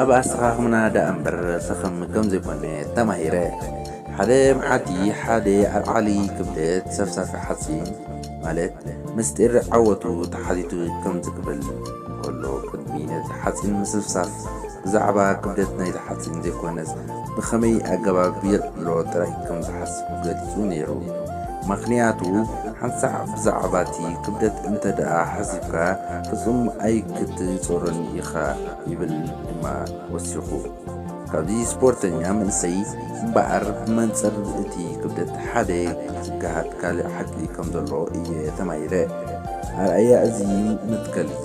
ኣብ ኣሰኻኽምና ደኣ እምበር ሰኸም ከም ዘይኮነ ተማሂረ። ሓደ መዓልቲ ሓደ ኣልዓሊ ክብደት ሰፍሳፊ ሓፂን፣ ማለት ምስጢር ዓወቱ ተሓቲቱ ከምዚ ክብል ከሎ፣ ቅድሚ ነቲ ሓፂን ምስፍሳፍ ብዛዕባ ክብደት ናይቲ ሓፂን ዘይኮነስ ብኸመይ ኣገባብ የልዕሎ ጥራይ ከም ዝሓስብ ገሊጹ ነይሩ። ምኽንያቱ ሓንሳዕ ብዛዕባ እቲ ክብደት እንተ ደኣ ሓሲብካ ፍጹም ኣይክትጾሮን ኢኻ ይብል ድማ ወሲኹ። ካብዚ ስፖርተኛ መንእሰይ እምበኣር ብመንጽር እቲ ክብደት ሓደ ዝገሃድ ካልእ ሓቂ ከም ዘሎ እየ ተማሂረ። ኣርኣያ እዚ መትከል እዚ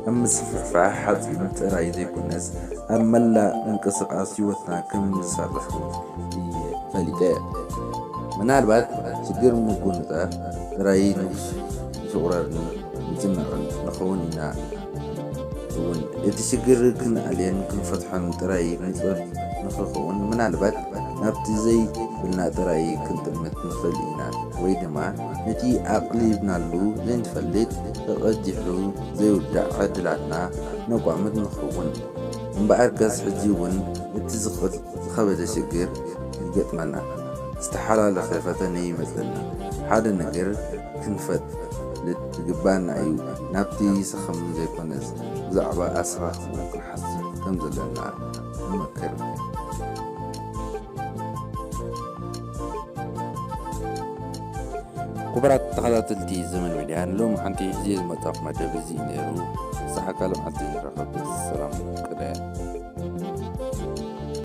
ኣብ ምስፍሕፋሕ ሓጺን ጥራይ ዘይኮነስ ኣብ መላእ ምንቅስቓስ ህይወትና ከም ዝሰርሕ እውን እየ ፈሊጠ። ምናልባት ሽግር ምጉንጻር ጥራይ ንፍቑረርን ንጭነቕን ንኸውን ኢና። እውን እቲ ሽግር ክንኣልየን ክንፈትሖን ጥራይ ንጽር ንኽኸውን ምናልባት ናብቲ ዘይብልና ጥራይ ክንጥምት ንኽእል ኢና፣ ወይ ድማ ነቲ ኣቕሊብናሉ ዘይንፈልጥ ተቐዲሑ ዘይውዳእ ዕድላትና ነቋምት ንኸውን። እምበኣርከስ ሕጂ እውን እቲ ዝኸ- ዝኸበደ ሽግር ይገጥመና። ዝተሓላለኸ ፈተነ ይመጸና። ሓደ ነገር ክንፈልጥ ዝግባና እዩ። ናብቲ ሰኸም ዘይኮነስ ብዛዕባ ኣሰኻኽማ ክንሓስብ ከም ዘለና ንመክር። ክቡራት ተኸታተልቲ ዘመን ሚድያ፣ ንሎም ሓንቲ ሒዜ ዝመጻኹ መደብ እዚ እዩ ነይሩ። ሳሓ ካልእ መዓልቲ ንራኸብ። ሰላም ቅነ።